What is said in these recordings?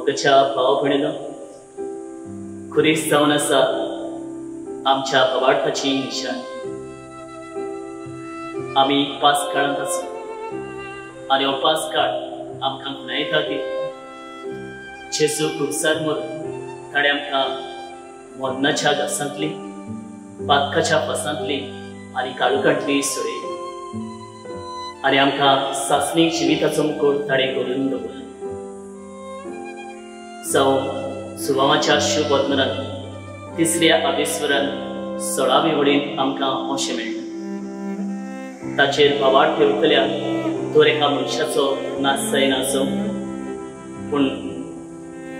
मोगाच्या भाव भयणीनो, खुरीस जावन आसा आमच्या भावार्थाची निशाण. आमी पास काळांत आसा आनी हो पास काळ आमकां खुणायता की जेजू खुरसार मरून ताणें आमकां मरणाच्या घासांतली, पातकाच्या फासांतली आनी काळोखांतली सोडयली आनी आमकां सासणी जिविताचो मुकोट ताणें करून दवरलो. जावं सुवावाच्या शुभ वर्तमानात तिसऱ्या आदेस्वरान 16वे वडीन आमकां अशें मेळटा, ताचेर भावार्थ ठेवतल्या दर एका मनशाचो नाश जायना आसूं, पूण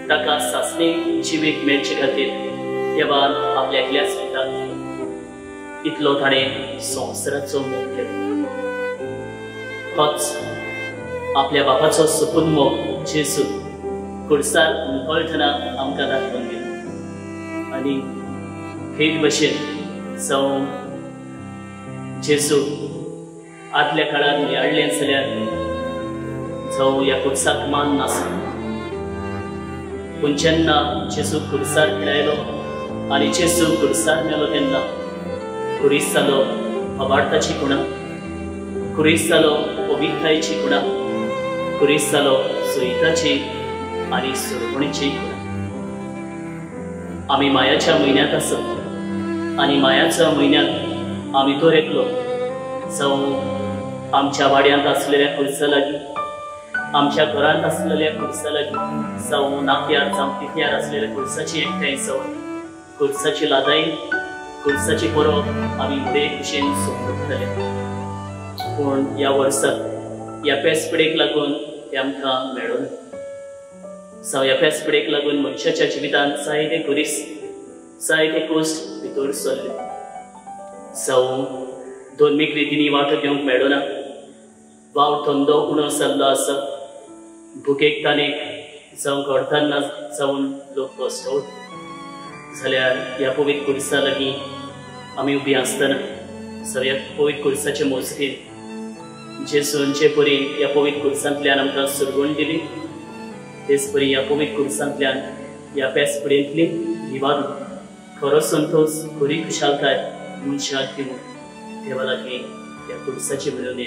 ताका सासणी जिवीत मेळचे खातीर देवान आपल्या एकल्याच पुताक दिलो. इतलो ताणें संवसाराचो मोग केलो. होच आपल्या बापाचो सुपून मोग जेजू खुरसार उमकळटना आमकां दाखोवन दिलो. आनी हेच भशेन जावं जेजू आदल्या काळार नियाळ्ळें जाल्यार जावं ह्या खुरसाक मान नासलो, पूण जेन्ना जेजू खुरसार खिणायलो आनी जेजू खुरसार मेलो तेन्ना खुरीस जालो भावार्थाची खुणा, खुरीस जालो पवित्रतायेची खुणा, खुरीस जालो सुयताची आनी सुरपणीची खुणा. आमी मायाच्या म्हयन्यांत आसत आनी मायाच्या म्हयन्यांत आमी दर एकलो जावं आमच्या वाड्यांत आसलेल्या खुरसा लागीं, आमच्या घरांत आसलेल्या खुरसा लागीं, जावं नात्यार जावं तिथ्यार आसलेल्या खुरसाची एकठांय जावन खुरसाची लादाई, खुरसाची परब आमी बरे खुशेन सोंपतले. पूण ह्या वर्साक ह्या पेसपिडेक लागून ते आमकां मेळून, जावं ह्या पेसपिडेक लागून मनशाच्या जिवितांत जायते खुरीस, जायते कोश्ट भितर सरले. जावं धर्मीक रितींनी वांटो घेवंक मेळना, वावर धंदो उणो जाल्लो आसा, भुकेक तानेक जावं घडताना जावन लोक कश्टवता जाल्यार ह्या पवित्र खुरसा लागीं आमी उबी आसतना सगळ्या पवित्र खुरसाचे मोजकेन जेजून जे परी ह्या पवित्र खुरसांतल्यान आमकां सुरगण दिली, तेच परी ह्या पवित्र खुरसांतल्यान ह्या पेसपिडेंतली निवारून खरो संतोष, खरी खुशालकाय मनशाक दिवन देवा लागीं ह्या खुरसाची मिळवणी